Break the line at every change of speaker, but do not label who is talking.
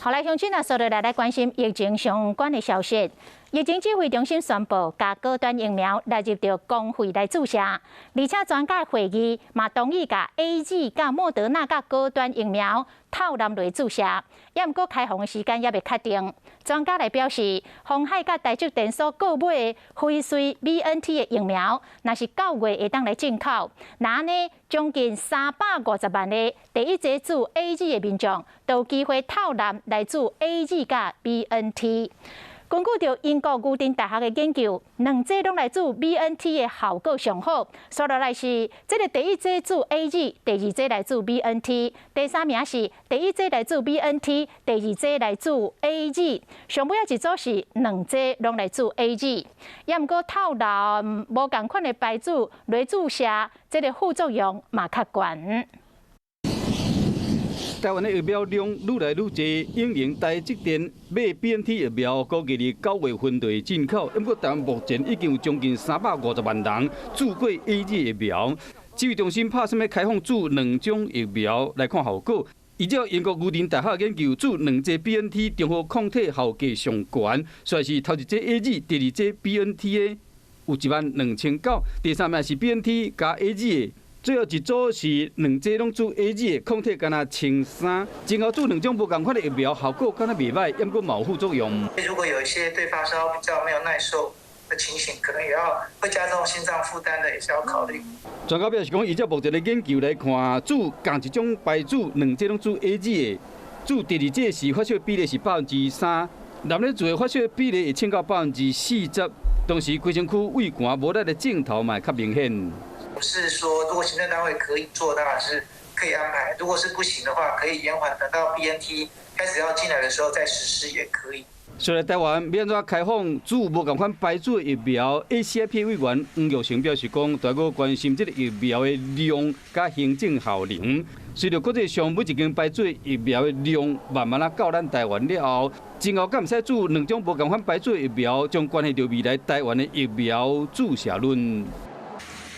好來，鄉親啊，紲落來來關心疫情相關的消息。疫情指揮中心宣布，共高端疫苗納入著公費來注射，而且專家會議嘛同意共 AZ 佮莫德納佮高端疫苗透納來注射，也毋過開放的時間猶未確定。專家來表示，鴻海佮台積電所購買的輝瑞 BNT 的疫苗，若是9月會當來進口，那按呢將近350萬个第一劑注 AZ 的民眾，都有機會透納來注 AZ 佮 BNT。根據著英國牛津大學的研究，兩劑攏來注 BNT 的效果上好。紲落來是這个第一劑注 AZ，第二劑來注 BNT，第三名是第一劑來注 BNT，第二劑來注 AZ。上尾仔一組是兩劑攏來注 AZ。也毋過透納無仝款的牌子來注射，這个副作用嘛較懸。
台灣的疫苗量愈來愈濟，永明台積電買 BNT 疫苗，估計佇9月份就會進口。不過台灣目前已經有將近350萬人注過 AZ 疫苗。指揮中心拍算欲開放注兩種疫苗來看效果。依照英國牛津大學研究，注兩劑 BNT 中和抗體效果上懸，所以是頭一劑 AZ，第二劑 BNT 的有1.29萬，第三名是 BNT 加 AZ 的。最後一組是兩劑攏注 AZ 的抗體，敢若1300。今後注兩種無仝款的疫苗，效果敢若袂䆀，毋過嘛有副作用。
如果有一些對發燒比較沒有耐受的情形，可能也要會加重心臟負擔的，也是要考慮。
專家表示講，依照目前的研究來看，注仝一種牌子兩劑攏注 AZ 的，注第二劑時發燒比例是3%，男咧注的發燒比例會升到40%。同時，規身軀畏寒無力的症頭嘛會較明顯。
是說，如果行政單位可以做，當然是可以安排；如果是不行的話，可以延緩，等到 BNT 開始要進來的時候再實施也可以。
雖然台灣欲按怎開放注無仝款牌子的疫苗，ACIP 委員黃玉成表示講，大家關心這个疫苗的量佮行政效能。隨著國際上每一間牌子疫苗的量慢慢仔到咱台灣了後，今後敢會使注兩種無仝款牌子的疫苗，將關係著未來台灣的疫苗注射率。